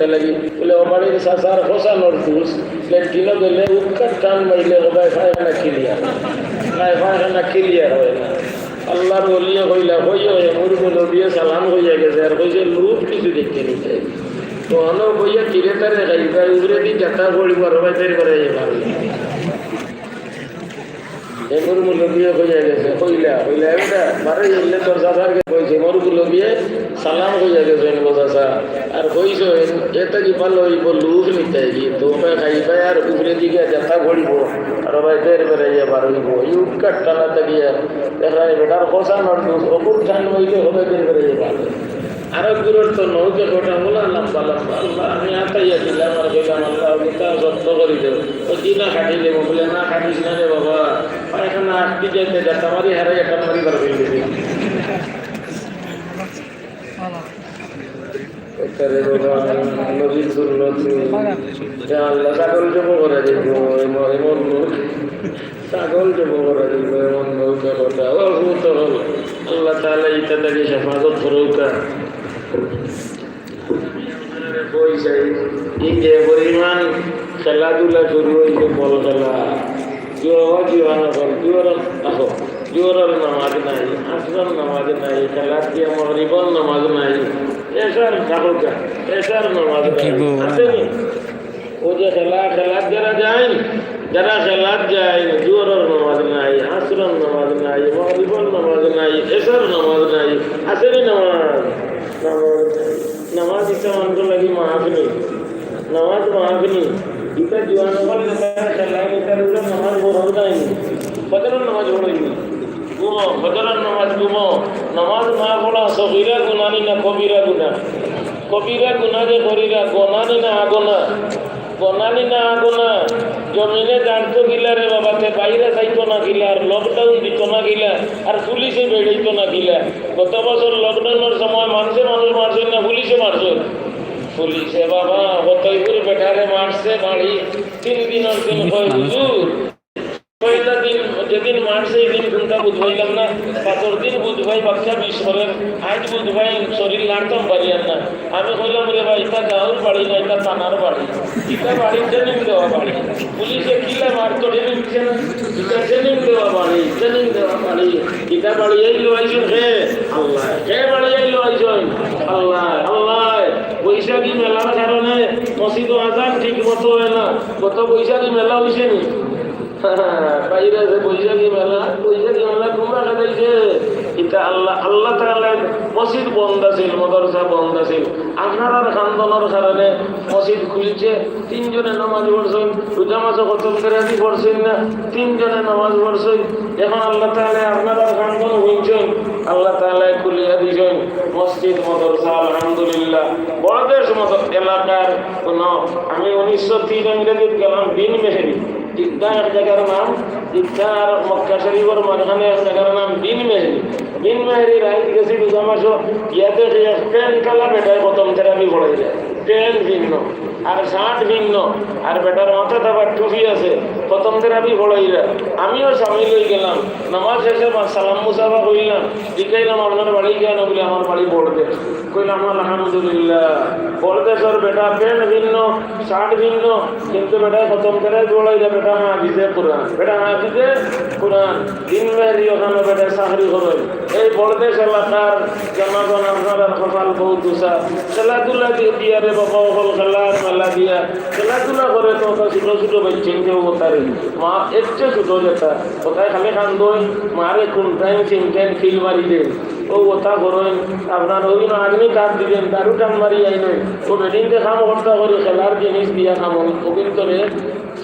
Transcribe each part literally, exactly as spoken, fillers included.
লাগি। বলে, "ও বাড়ির চাচার খোসানোর জুস, লেট্রিনো গেলে উৎকার টান মারলে ও ভাই পায়খানা ক্লিয়ার। ভাই পায়খানা ক্লিয়ার হয় না।" আল্লাহর ওলিয়ে কইলা, "কইও, এ মুরগু নবিয়ে সালাম কইয়া গেছে, আর কইছে, লুভ কিছু দেখতে নিতে।" তো অনো কইয়া কিরে তারে খাইবা, উপরে দিন যাতা পড়িব, আর ভাই বের করে যাইবা। এমুর মুরব্বিয়ে কইয়া গেছে, কইলা, কইলা, "এটা বারো ইল্লে তোর চাচার কে কইছে, মোর মুরব্বিয়ে সালাম কইয়া গেছে, এমন চাচা। আর কইছে, এটা কি ভালো হইব, লুভ নিতে কি? তো ওকে খাইবায় আর উপরে দিকে যাতা পড়িব, আর ভাই বের বেড়াইয়া বার হইব।" এই উৎকার টানা থাকিয়া দেখা যায় বেটার খোসানোর জুস, অকুর টান হইলে হবে বের বেড়াইয়া বার। আরো দূরের তো নৌকা কটা মোলা লম্বা লম্বা। আল্লাহ, আমি আতাইয়া দিলাম আর কইলাম, "আল্লাহ, ওটা যত্ন করি দেব।" ও জি না কাটি দেব, বলে, "না কাটিস না রে বাবা, পায়খানা আটকে যাইতে যা, তামারি হারাই একটা মারি বার হয়ে গেছে।" ওটারে বাবা, নবীর সুন্নত। ইয়া আল্লাহ, ছাগল জব করা যাইব, এমন, এমন লোক। ছাগল জব করা যাইব, এমন নৌকা কথা। ও হুত হল। আল্লাহ তাআলা ইটা থাকি হেফাজত করুকা। কই চাই, এই যে পরিমাণ খেলাধুলা শুরু হইছে, বল খেলা, জুয়া, জুয়া না বল, জুয়ার, দেখো, জুয়ার নামাজ নাই, আসরর নামাজ নাই, খেলা দিয়া মাগরিবর নামাজ নাই, এশার থাকুকা, এশার নামাজ নাই। আছে নি? ও যে খেলা, খেলাত যারা যায়, যারা খেলাত যায়, জোহরর নামাজ নাই, আসরর নামাজ নাই, মাগরিবর নামাজ নাই, এশার নামাজ নাই, আছে নি নামাজ? নামাজ নাই। নামাজ ইতা মানষর লাগি মাফ নি। নামাজ মাফ নি। ইতা জুয়ান অকল যেতা খেলায়, ইতার উপরে নামাজ ফরজ নাই নি। ফজরর নামাজ পড়ইন নি। ঘুমো, ফজরর নামাজ ঘুমো। নামাজ না পড়া সগীরা গুনা নি না কবিরা গুনা? কবিরা গুনা যে করিরা, গুনা নি না আগুনা? গুনা নি না আগুনা? জমিনে দাঁড়তো গিলা রে বাবা, তে বাইরে যাইতো না গিলা, আর lockdown দিতো না গিলা, আর পুলিশে বেড়াইতো না গিলা। গত বছর lockdownর সময় মানষে মানুষ মারছইন না পুলিশে মারছইন? পুলিশে বাবা, কতইগুর বেটারে মারছে বাড়ি, তিন দিনর দিন কয়, "হুজুর, পয়লা দিন, যেদিন মারছে, এদিন কুনটা বুঝ পাইলাম না। পাঁচর দিন বুঝ পাই, বাচ্চা বিষ করের। আইজ বুঝ পাই, শরীর লাড়তাম পারিয়ার না।" আমি কইলাম, "রে ভাই, ইতা গাঁওর বাড়ি না, ইতা থানার বাড়ি। ইতা বাড়ি training দেওয়া বাড়ি। পুলিশে কিলা মারতো, training দিছে না? ইতা training দেওয়া বাড়ি, training দেওয়া বাড়ি। ইতা বাড়ি এই লইছইন কে? আল্লাহ। কে বাড়ি এই লইছইন? আল্লাহ, আল্লাহ।" বৈশাখী মেলার কারণে মসজিদো আজান ঠিক মতো হয় না। গত বৈশাখী মেলা হইছে নি? বাইরে আছে বৈশাখী মেলা, বৈশাখী মেলা তোমরা কাটাইছে। ইতা আল্লাহ, আল্লাহ তাআলার মসজিদ বন্ধ আছিল, মাদ্রাসা বন্ধ আছিল। আপনারার কান্দনর কারণে মসজিদ খুলছে। তিনজনে নামাজ পড়ছইন, রোজা মাসে খতম তেরাবি পড়ছইন না, তিনজনে নামাজ পড়ছইন। এখন আল্লাহ তাআলা আপনারার কান্দন হুনছইন, আল্লাহ তাআলা খুলিয়া দিছইন মসজিদ মাদ্রাসা, আলহামদুলিল্লাহ। বড়দেশ মতো এলাকার কোনো, আমি উনিশশো তিন ইংরেজিত গেলাম বিন মেহেরি, জিদ্দা এক জাগার নাম, জিদ্দা আর মক্কা শরীফর মাঝখানে এক জাগার নাম বিন মেহেরি। বিন মেহেরি রাইত গেছি রোজা মাসো, গিয়া দেখি এক প্যান্টআলা বেটায় খতম তেরাবি পড়াইরা। প্যান্ট ভিন্ন, আর শার্ট ভিন্ন, আর বেটার মাথাত আবার টুপি আছে, খতম তেরাবি পড়াইরা। আমিও সামিল হই গেলাম। নামাজ শেষে বা সালাম মুসাফা করিলাম, জিকাইলাম, "আপনার বাড়ি কেন?" বলে, "আমার বাড়ি বড়দেশ।" কইলাম, "আলহামদুলিল্লাহ।" বড়দেশর বেটা প্যান্ট ভিন্ন, শার্ট ভিন্ন, কিন্তু বেটায় খতম তেরাবি পড়াইরা, বেটা হাফিজে কোরআন, বেটা হাফিজে কোরআন। বিন মেহেরি ওখানো বেটায় চাকরি করইন। এই বড়দেশ এলাকার জনগণ, আপনারার কপাল বউত উষা। খেলাধুলা দি-, দিয়া রে বাবা, অকল খেলার মেলা দিয়া। খেলাধুলা করে তো অত ছোট ছোট বাইচ্চাইন্তে অতারে। মা এর চেয়ে ছোট যেটা, অতায় খালি কান্দইন, মারে কোন টাইম, তিন টাইম কিল মারি দেইন। ও অতা করইন, আপনার ওই না আর্মি কার্ড দিবেন, দারু টান মারি আইনইন। ও বেটিন্তে কাম করতা করি খেলার জিনিস দিয়া কাম অইন, ও কিন্তু রে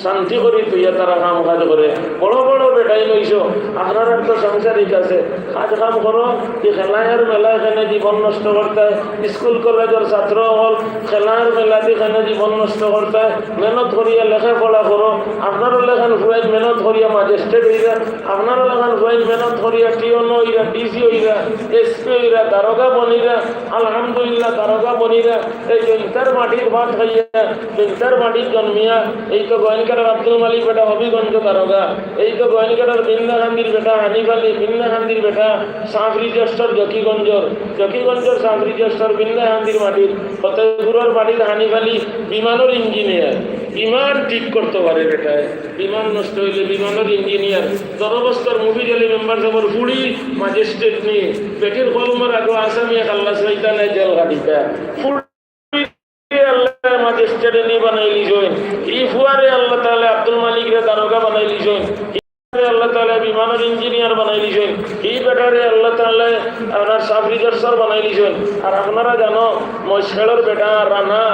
শান্তি করি তুইয়া তারা কাম কাজ করে। বড় বড় বেটাইন অইছো, আপনারার তো সাংসারিক আছে, কাজ কাম করো। কি খেলায় আর মেলায় কেনে জীবন নষ্ট করতায়? স্কুল কলেজর ছাত্র অকল খেলার মেলাদি কেনে জীবন নষ্ট করতায়? মেহনত করিয়া লেখাপড়া করো। আপনারও লেখান ফুয়াইন মেহনত করিয়া ম্যাজিস্ট্রেট অইরা, আপনারও লেখান ফুয়াইন মেহনত করিয়া টিওন অইরা, ডিসি অইরা। এসপি অইরা, দারোগা বনিরা, আলহামদুলিল্লাহ, দারোগা বনিরা, এই জৈন্তার মাটির ভাত খাইয়া, জৈন্তার মাটির জন্মিয়া, এই তো গোয়েনকাটার আব্দুল মালিক বেটা হবিগঞ্জ দারোগা, এই তো গোয়েনকাটার বিন্দাহান্দির বেটা হানিফ আলী, বিন্দাহান্দির বেটা সাব রেজিস্টার জকিগঞ্জর, জকিগঞ্জর সাব রেজিস্টার বিন্দাহান্দির মাটির, ফতেপুরর মাটির হানিফ আলী বিমানর ইঞ্জিনিয়ার, বিমান ঠিক করতো পারে বেটায়। বিমান নষ্ট অইলে বিমানর ইঞ্জিনিয়ার, দরবস্তর মুফিজ আলী মেম্বার সাবর ফুড়ি ম্যাজিস্ট্রেট নি, বেটির কলমর আগো আসামিয়ে খাল্লাস পাইতা নায়, জেল খাটিতা। ফুড়িরে আল্লায় ম্যাজিস্ট্রেট নি বানাইলিছইন, ই ফুয়ারে আল্লাহ তাআলায় আব্দুল মালিকরে দারোগা বানাইলিছইন, ই ফুয়ারে আল্লাহ তাআলায় বিমানর ইঞ্জিনিয়ার বানাইলিছইন, ই বেটারে আল্লাহ তাআলায় আপনার সাব রেজিস্টার বানাইলিছইন। আর আপনারা জানো, মহেশখালীর বেটা রানা,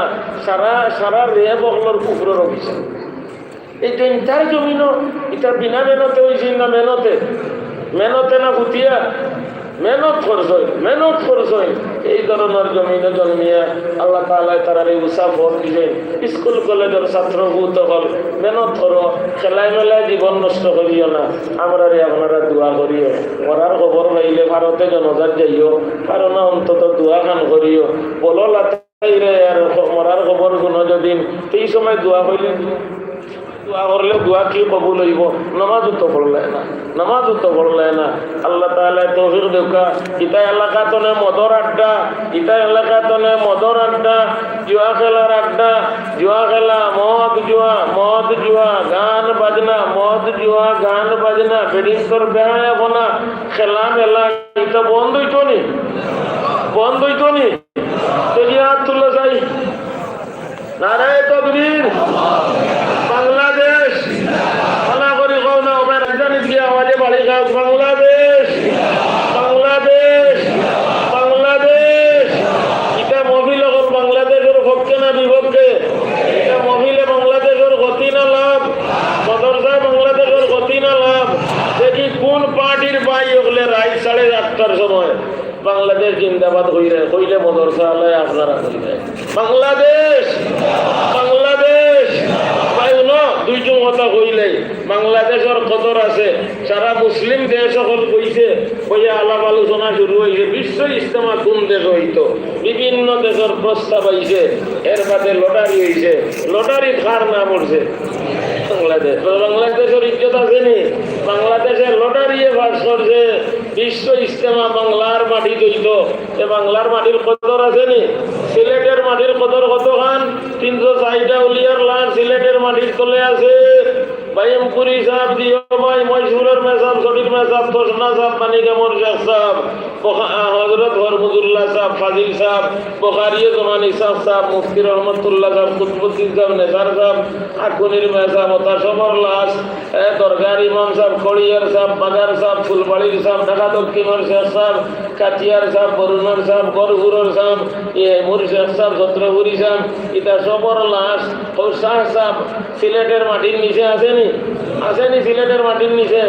সারা, সারা র্যাব অকলর কুফরর অফিসার। এই জৈন্তার জমিনও ইতা বিনা মেহনতে অইছে না মেহনতে? মেহনতে না ফুতিয়া? মেহনত করছইন, মেহনত করছইন। এই ধরনর জমিনও জন্মিয়া আল্লাহ তাআলায় তারারে উঁচা পদ দিছইন। স্কুল কলেজর ছাত্র পুত অকল, মেহনত করো, খেলায় মেলায় জীবন নষ্ট করিও না। আমরারে আপনারা দোয়া করিও। মরার খবর পাইলে ভারতে জনাজাত যাইও, পারো না অন্তত দোয়া খান করিও। বলো লাতা রে, আর মরার খবর হুনো যদিন, এই সময় দোয়া কইলে, দোয়া করলে দোয়া কি কবুল অইবো? নামাজও তো পড়লে না, নামাজও তো পড়লে না। আল্লাহ তাআলায় তৌফিক দেউক্কা। ইতা এলাকা তনে মদর আড্ডা, ইতা এলাকা তনে মদর আড্ডা, জুয়া খেলার আড্ডা, জুয়া খেলা, মদ জুয়া, মদ জুয়া, গান বাজনা, মদ জুয়া, গান বাজনা, বেটিন্তর বেহায়াপনা, খেলা মেলা, ইতা বন্ধ অইতো নি? বন্ধ অইতো নি? দেখি হাত তুলো চাই। নারায়ে তাকবীর। বাংলাদেশ। ভালা করি কও না, ওবে রাজধানীত গিয়া আওয়াজে বাড়ি খাও। বাংলাদেশ। বাংলাদেশ। বাংলাদেশ। ইতা মহফিল অকল বাংলাদেশর পক্ষে না বিপক্ষে? ইতা মহফিলে বাংলাদেশর ক্ষতি না লাভ? মাদ্রাসায় বাংলাদেশর ক্ষতি না লাভ? দেখি কোন পার্টির ভাই অকলে রাইত সাড়ে আটটার সময় বাংলাদেশ জিন্দাবাদ কইরা, কইলে মাদ্রাসা আলায় আপনারা কইরা। বাংলাদেশ, বাংলাদেশ। ভাই হুনো, দুইজন কথা কইলে, বাংলাদেশর কদর আছে। সারা মুসলিম দেশ অকল বইছে, বইয়া আলাপ আলোচনা শুরু অইছে। বিশ্ব ইজতেমা কোন দেশ অইতো? বিভিন্ন দেশর প্রস্তাব আইছে, এর বাদে লটারি অইছে। লটারিত কার নাম উঠছে? বাংলাদেশ। তো বাংলাদেশর ইজ্জত আছে নি? বাংলাদেশে লটারিয়ে পাস করছে। বিশ্ব ইজতেমা বাংলার মাটিত অইতো, এ বাংলার মাটির কদর আছে নি? সিলেটের মাটির কদর কতখান? তিনশো ষাইটটা আউলিয়ার লাশ সিলেটের মাটির তলে আছে। বাইমপুরি সাব, দিও ভাই, মহেশপুরর মেসাব, ছড়ির মেসাব, তসনা সাব, মানিকামর শেখ সাব, বখা-, আ, হজরত হরমুজুল্লাহ সাব, ফাজিল সাব, বখারিয়ে জমানি সাব সাব, মুফতি রহমতুল্লাহ সাব, কুতুবুদ্দিন সাব, নেসার সাব, আকুনির মেসাব, ওতা সবর লাশ, এ, দরগার ইমাম সাব, খড়িয়ার সাব, বাগার সাব, ফুলবাড়ির সাব, ঢাকা দক্ষিণর শেখ সাব, কাচিয়ার সাব, বরুণর সাব, গরহুরর সাব, এ, মুর শেখ সাব, ছত্রপুরি সাব, ইতা সবর লাশ, ও শাহ সাব, সিলেটের মাটির নিচে আছে নি? আছে নি সিলেটের মাটির নিচে?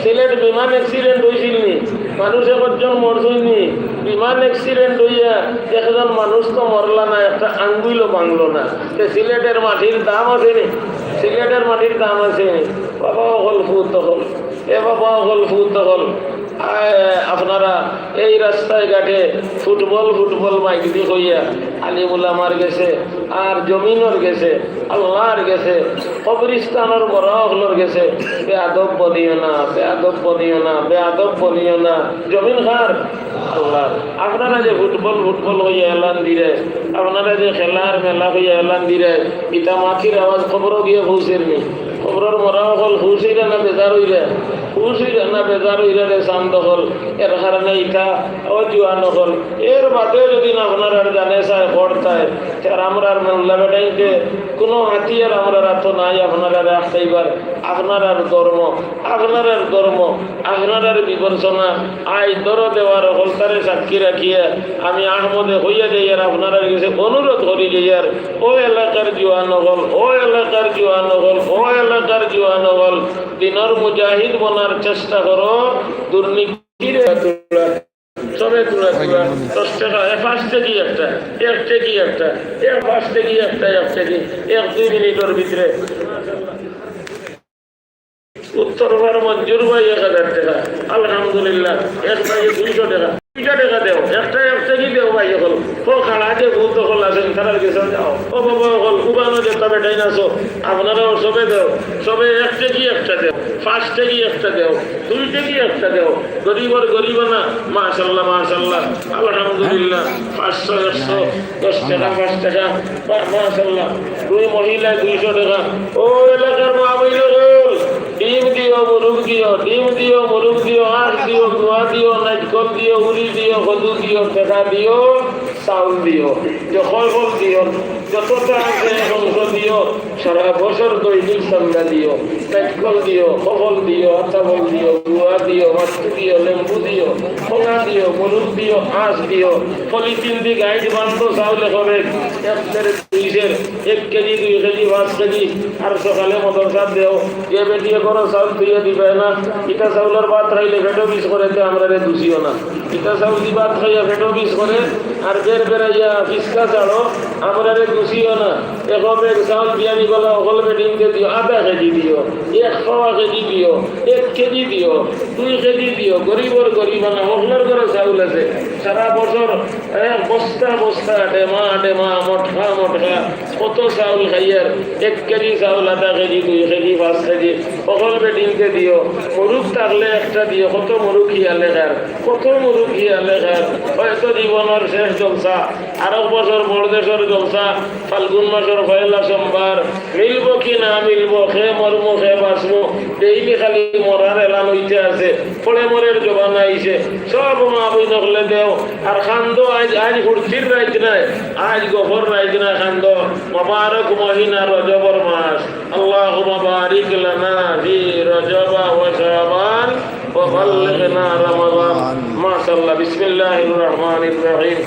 সিলেট বিমান accident অইছিল নি? মানুষ একজন মরছইন নি? বিমান accident অইয়া একজন মানুষ তো মরলা না, একটা আঙ্গুলও ভাঙলো না। তে সিলেটের মাটির দাম আছে নি? সিলেটের মাটির দাম আছে নি? বাবা অকল, ফুত অকল, এ বাবা অকল, ফুত অকল, আয়, আপনারা এই রাস্তায় ঘাটে ফুটবল, ফুটবল মাইক দি কইয়া আলিম উলামার গেছে, আর জমিনর গেছে, আল্লাহর গেছে, কবরিস্তানর মরা অকলর গেছে বেয়াদব বনিও না, বেয়াদব বনিও না, বেয়াদব বনিও না। জমিন কার? আল্লাহর। আপনারা যে ফুটবল, ফুটবল কইয়া এলান দিরায়, আপনারা যে খেলার মেলা কইয়া এলান দিরায়, ইতা মাটির আওয়াজ কবরো গিয়া পৌঁছের নি? কবরর মরা অকল খুশ অইরা না বেজার অইরা? খুশ অইরা না বেজার অইরা রে চান্দ অকল? এর কারণে ইতা, ও জুয়ান অকল, এর বাদে যদি না আপনারার জানে চায়, করতায়, তে আর আমরার মোল্লা বেটাইন্তে কুনু হাতিয়ার আমরার আতো নাই আপনারারে আটকাইবার। আপনারার ধর্ম, আপনারার ধর্ম, আপনারার বিবেচনা, আই ধরো দেওয়ার অকলতারে সাক্ষী রাখিয়া আমি আহমদে কইয়া যাইয়ার, আপনারার গেছে অনুরোধ করি যাইয়ার, ও এলাকার জুয়ান অকল, ও এলাকার জুয়ান অকল, ও এলাকার জুয়ান অকল, দিনর মুজাহিদ বনার চেষ্টা করো, দুর্নীতিরে তুলা, সবে তুলা তুলা, দশ টেকা, এ পাঁচ টেকি একটা, এক টেকি একটা, এ পাঁচ টেকি একটা, এক টেকি, এক দুই মিনিটর ভিতরে। উত্তর পাড়ার মঞ্জুর ভাই এক হাজার টেকা, আলহামদুলিল্লাহ, এক ভাইয়ে দুইশো টেকা, দুইটা টেকা। অকল উবানো যেতা বেটাইন আছো, আপনারাও সবে দেও, সবে এক টেকি একটা দেও, পাঁচ টেকি একটা দেও, দুই টেকি একটা দেও। গরিবর গরিবানা, মাশাআল্লাহ, মাশাআল্লাহ, আলহামদুলিল্লাহ, পাঁচশো, একশো, দশ টেকা, পাঁচ টেকা, মা-, মাশাআল্লাহ, দুই মহিলায় দুইশো টেকা। ও এলাকার মা বইন অকল, ডিম দিও, মুরুগ দিও, ডিম দিও, মুরুগ দিও, আঁশ দিও, গুয়া দিও, নাইজকল দিও, উরি দিও, কদু দিও, টেকা দিও, চাউল দিও, যে কয় ফল দিও, যততা আছে এক অংশ দিও, সারা বছর দৈনিক চান্দা দিও, নাইজকল দিও, কফল দিও, আতা ফল দিও, গুয়া দিও, মাট্টু দিও, লেম্বু দিও, কলা দিও, মুরুগ দিও, আঁশ দিও, পলিথিন দি গাইড বান্ধো, চাউল হবে এক দেড় দুই সের, এক কেজি, দুই কেজি, পাঁচ কেজি, আর সকালে মাদ্রাসাত দেও, যে বেটিয়ে ঘরো চাউল থইয়া দিবে না, ইতা চাউলর ভাত খাইলে পেটো বিষ করে, তে আমরারে দুষিও না। ইতা চাউল দি ভাত খাইয়া পেটো বিষ করে, আর বের বেরাইয়া ফিসকা ছাড়ো, আমরারে দুষিও না। এক ব্যাগ চাউল বিয়ানি বালা অকল বেটিনরে দিও, আধা কেজি দিও, এক পাওয়া কেজি দিও, এক কেজি দিও, দুই কেজি দিও, গরিবর গরিবানা, অকলর ঘরো চাউল আছে। সারা বছর এক বস্তা বস্তা, ডেমা ডেমা, মটকা মটকা, কত চাউল খাইয়ার, এক কেজি চাউল, আধা কেজি, দুই কেজি, পাঁচ কেজি, অকল বেটিনরে দিও। মুরুগ থাকলে একটা দিও, কত মুরুগ খিয়ালে খার, কত মুরুগ খিয়ালে খার। হয়তো জীবনর শেষ জলসা, আরক বছর বড়দেশর জলসা, ফাল্গুন মাসর পয়লা সোমবার, মিলবো কি না মিলবো, কে মরমু কে বাঁচমু, ডেইলি খালি মরার এলান অইতে আছে, পড়ে মরের জমানা আইছে। সব মা বইন অকলে দেও, আর কান্দো, আইজ, আইজ ফুর্তির রাইত নায়, আইজ গফর রাইত নায়, কান্দো। মোবারক মহিনা রজবর মাস, اللهم بارك لنا في رجب وشعبان وبلغنا رمضان. ما شاء الله، بسم الله الرحمن الرحيم.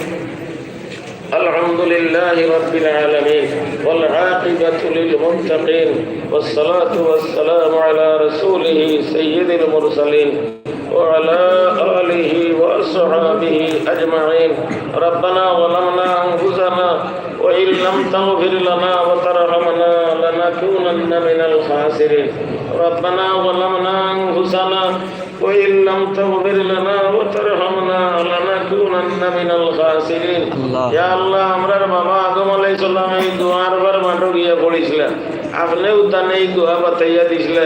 الحمد لله رب العالمين، والعاقبة للمتقين، والصلاة والسلام على رسوله سيد المرسلين، وعلى آله وأصحابه أجمعين. ربنا ظلمنا أنفسنا وإن لم تغفر لنا وترحمنا لنكونن من الخاسرين. ربنا ظلمنا أنفسنا وإن لم تغفر لنا وترحمنا لنكونن من الخاسرين. আল্লাহ। ইয়া আল্লাহ, আমরার বাবা আদম আলাইহিস সালামে এই দোয়ার বার মাঠো গিয়া পড়ছিলা, আপনেও তানে এই দোয়া বাতাইয়া দিছলা।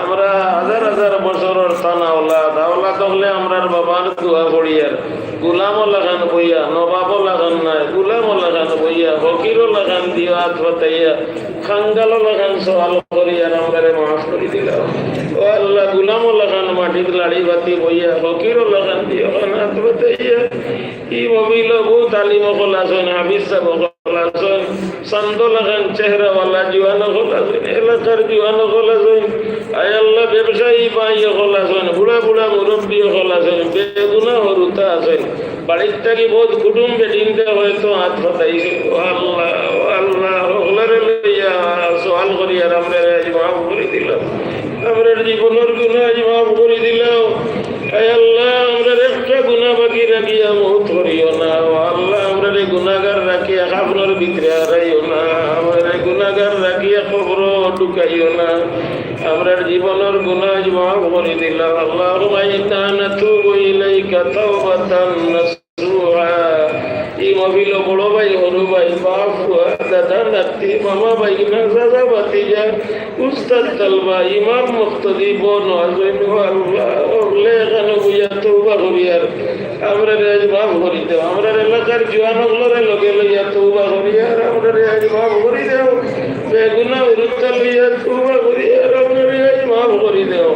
আমরা হাজার হাজার বছরর তান আওলাদ, আওলাদ অকলে আমরার বাবার দোয়া পড়িয়ার, গুলামর লাখান বইয়া, নবাবর লাখান নায়, গুলামর লাখান বইয়া, ফকিরর লাখান দিও আত বাতাইয়া, কাঙ্গালর লাখান সওয়াল করিয়ার আমরারে মাফ করি দিলাও। ও আল্লাহ, গুলামর লাখান মাটিত লাড়ি বাতি বইয়া, ফকিরর লাখান দিও আত বাতাইয়া। ই মহফিলো বউত আলিম অকল আছইন, হাফিজ সাব অকল আছইন, চান্দো লাখান চেহারাওয়ালা জুয়ান অকল আছইন, এলাকার জুয়ান অকল আছইন। আয় আল্লাহ, ব্যবসায়ী ভাই অকল আছইন, বুড়া বুড়া মুরব্বি অকল আছইন, বেগুনা হুরুতা আছইন। বাড়িত থাকি বউত কুটুম বেটিন্তে হয়তো আত বাতাইছে। ও আল্লাহ, ও আল্লাহ, অকলরে লইয়া সওয়াল করিয়ার আমরারে আইজ মাফ করি দিলাও। আমরার জীবনর গুনা আইজ মাফ করি দিলাও। আয় আল্লাহ, আমরার একটা গুনা বাকি রাখিয়া মউত করিও না। ও আল্লাহ, আমরারে গুনাগার রাখিয়া কবরর ভিতরে হারাইও না। আমরারে গুনাগার রাখিয়া কবরো ঢুকাইও না। আমরার জীবনর গুনা আইজ মাফ করি দিলাও। اللهم إنا نتوب إليك توبة نصوحا. ই মহফিলো বড় ভাই, হুরু ভাই, বাপ, ফুয়া, দাদা, নাতি, মামা, ভাইগিনা, চাচা, ভাতিজা, উস্তাদ, তালবা, ইমাম, মুক্তাদি, বউত আছইন, ও আল্লাহ, অকলে এখানো বইয়া তওবা করিয়ার, আমরারে আইজ মাফ করি দেও। আমরার এলাকার জুয়ান অকলরে লগে লইয়া তওবা করিয়ার, আমরারে আইজ মাফ করি দেও। বেগুনা হুরুতা লইয়া তওবা করিয়ার, আমরারে আইজ মাফ করি দেও।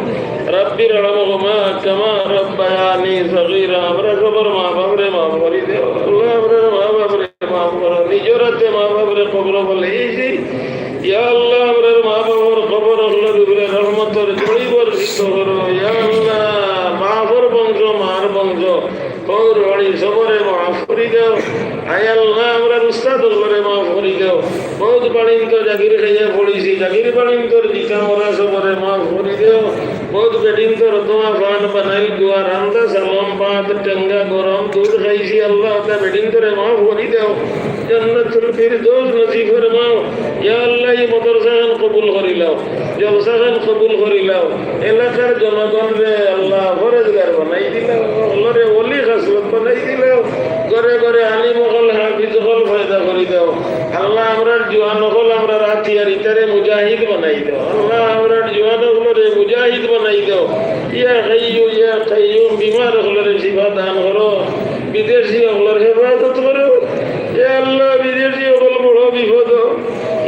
رب ارحمهما كما ربياني صغيرا. আমরার সবর মা বাপরে মাফ করি দেও। আল্লাহ, আমরার মা বাপরে মাফ করো। নিজর আতে মা বাপরে কবরো ফালাইছি। ইয়া আল্লাহ, আমরার মা বাপর কবর অকলর উপরে রহমতর ঝড়ি বর্ষিত করো। ইয়া আল্লাহ, বাপর বংশ, মার বংশ, হউর হড়ি সবরে মাফ করি দেও। আয় আল্লাহ, আমরার উস্তাদ অকলরে মাফ করি দেও। বউত বাড়িন্ত জাগির খাইয়া পড়িছি, জাগির বাড়িন্তর জিতা মরা সবরে মাফ করি দেও। বউত বেটিন্তর দোয়া পান বানাইল, দোয়া রান্দা, সালম, ভাত, টেঙ্গা, গরম দুধ খাইছি। আল্লাহ, তা বেটিন্তরে মাফ করি দেও, জান্নাতুল ফিরদৌস নসিব ফরমাও। ইয়া আল্লাহ, ই মাদ্রাসাখান কবুল করিলাও, জলসাখান কবুল করিলাও। এলাকার জনগণরে আল্লাহ পরহেজগার বানাই দিলাও, অকলরে ওলি খাসলত বানাই দিলাও। ঘরে ঘরে আলিম অকল, হাফিজ অকল পয়দা করি দেও। আল্লাহ, আমরার জুয়ান অকল, আমরার আতিয়ার ইতারে মুজাহিদ বানাই দেও। আল্লাহ, আমরার জুয়ান অকলরে মুজাহিদ বানাই দেও। ইয়া হাইয়ু ইয়া কাইয়ুম, বিমার অকলরে শিফা দান করো, বিদেশি অকলর হেফাজত করো। ইয়া আল্লাহ, বিদেশি অকল বড় বিপদ।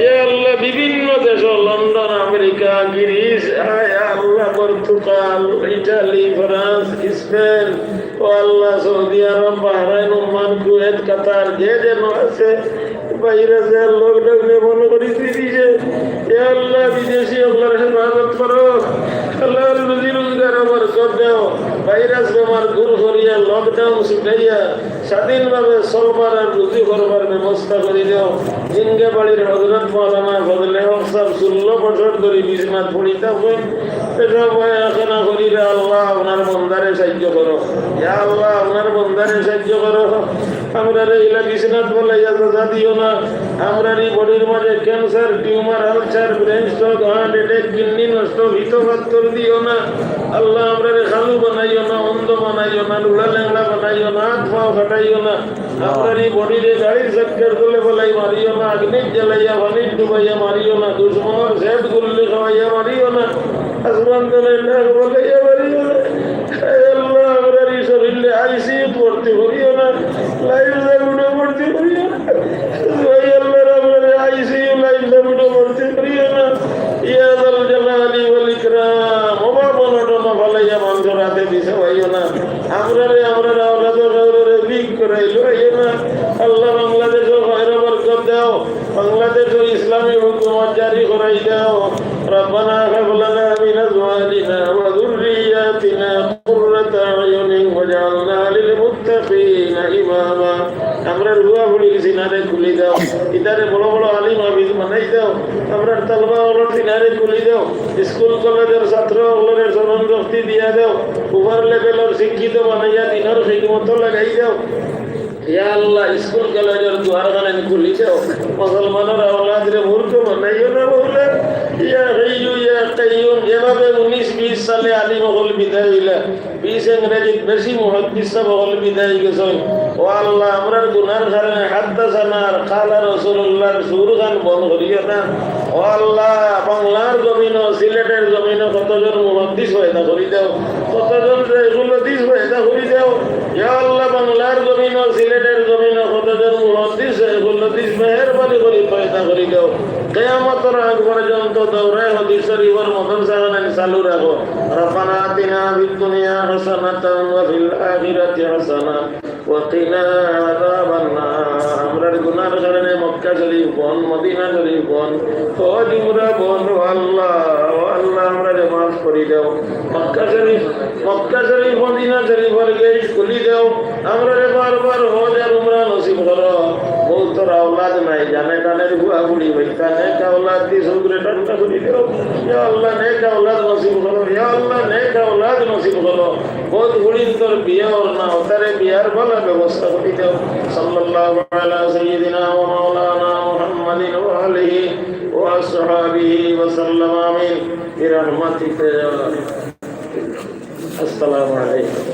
ইয়া আল্লাহ, বিভিন্ন দেশ, লন্ডন, আমেরিকা, গ্রিস, ইয়া আল্লাহ, পর্তুগাল, ইটালি, ফ্রান্স, স্পেন, ও আল্লাহ, সৌদি আরব, বাহরাইন, ওমান, কুয়েত, কাতার, যে যেন আছে, ভাইরাসে লকডাউনে মনে করি দিছে। ইয়া আল্লাহ, বিদেশি অকলর হেফাজত করো। আল্লাহ, রুজি রোজগার বরকত দেও। ভাইরাস বেমার দূর করিয়া, লকডাউন ছুটাইয়া, স্বাধীনভাবে চলবার আর রুজি করবার ব্যবস্থা করি দেও। জিঙ্গাবাড়ির হযরত মাওলানা ফজলে হক সাহেব ষোলো বছর ধরি বিছনাত পড়ি থাকইন। পেশাব পায়খানা করিয়া আল্লাহ, আপনার বন্দারে সাহায্য করো। ইয়া আল্লাহ, আপনার বন্দারে সাহায্য করো। আমরারে ইলা বিছনাত ফালাইয়া যাতা দিও না। আমরার ই বডির মাঝে cancer, tumour, ulcer, brain stroke, heart attack, kidney নষ্ট, পিত্ত পাথর দিও না। আল্লাহ, আমরারে কালু বানাইও না, অন্ধ বানাইও না, লুলা ল্যাংড়া বানাইও না, আত পাও কাটাইও না। আমরার ই বডিরে গাড়ির চক্কর তুলে ফালাই মারিও না, আগ্নিত জ্বালাইয়া পানিত ডুবাইয়া মারিও না, দুশমনর সেট গুল্লি খাওয়াইয়া মারিও না, আসমান তলে লাখ বলাইয়া মারিও না। হে আল্লাহ, আমরার ই শরীরে আইসিইউত ভর্তি করিও না, লাইফ সাপোর্টো ভর্তি করিও না। হে আল্লাহ, আমরারে আইসিইউ, লাইফ সাপোর্টো ভর্তি করিও না। ইয়া যাল জালালি ওয়াল ইকরাম, অভাব অনটনো ফালাইয়া মানষর আতে দিছে পাইও না। আমরারে, আমরার আওলাদর কাউরে ভিক করাইলো পাইও না। আল্লাহ, বাংলাদেশো খয়র বরকত দেও। বাংলাদেশো ইসলামী হুকুমত জারি করাই দেও। ربنا هب لنا من أزواجنا وذرياتنا قرة أعين واجعلنا للمتقين إماما। আমরার ফুয়া ফুড়ির সিনারে খুলি দেও, ইতারে বড় বড় আলিম হাফিজ বানাই দেও। আমরার তালবা অকলর সিনারে খুলি দেও, স্কুল কলেজর ছাত্র অকলরে স্মরণ শক্তি দিয়া দেও, উপর লেভেলর শিক্ষিত বানাইয়া দিনর খিদমতো লাগাই দেও। ইয়া আল্লাহ, স্কুল কলেজর দুয়ারখান খুলি দেও, মুসলমানর আওলাদরে মূর্খ বানাইও না মৌলা। ইয়া হাইয়ু ইয়া কাইয়ুম, যেভাবে উনিশ বিশ সালে আলিম অকল বিদায় অইলা, বিশ ইংরেজিত বেশি মুহাদ্দিস সাব অকল বিদায় গেছইন। ও আল্লাহ, আমরার গুনার কারণে হাদ্দাসানা আর কালা রাসূলুল্লাহর সুরখান বন্ধ করিও না। ও আল্লাহ, বাংলার জমিনো, সিলেটর জমিনো কতজন মুহাদ্দিস পয়দা করি দেও, কতজন শাইখুল হাদিস পয়দা করি দেও। ইয়া আল্লাহ, বাংলার জমিনো, সিলেটর জমিনো কতজন মুহাদ্দিস, শাইখুল হাদিস মেহেরবানি করি পয়দা করি দেও। কিয়ামতর আগ পর্যন্ত দাওরায়ে হাদিস শরীফর মাদ্রাসাখান চালু রাখো। ربنا آتنا في الدنيا حسنة وفي الآخرة حسنة وقنا عذاب النار। আমরার গুনার কারণে মক্কা শরীফ বন্ধ, মদিনা শরীফ বন্ধ, হজ উমরা বন্ধ। ও আল্লাহ, ও আল্লাহ, আমরারে মাফ করি দেও। মক্কা শরীফ, মক্কা শরীফ, মদিনা শরীফর গেট খুলি দেও। আমরারে বারবার হজ আর উমরা নসিব করো। বউতর আওলাদ নাই, জানে টানের ফুয়া ফুড়ি হইতা, নেক আওলাদ দি চউখরে ঠান্ডা করি দেও। ইয়া আল্লাহ, নেক আওলাদ নসিব করো। ইয়া আল্লাহ, নেক আওলাদ নসিব করো। বউত ফুড়িন্তর বিয়া অর না, অতারে বিয়ার ভালা ব্যবস্থা করি দেও। صلى الله على سيدنا ومولانا محمد وآله وأصحابه وسلم. آمين برحمتك يا أرحم. السلام عليكم.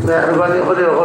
মেহেরবানি করি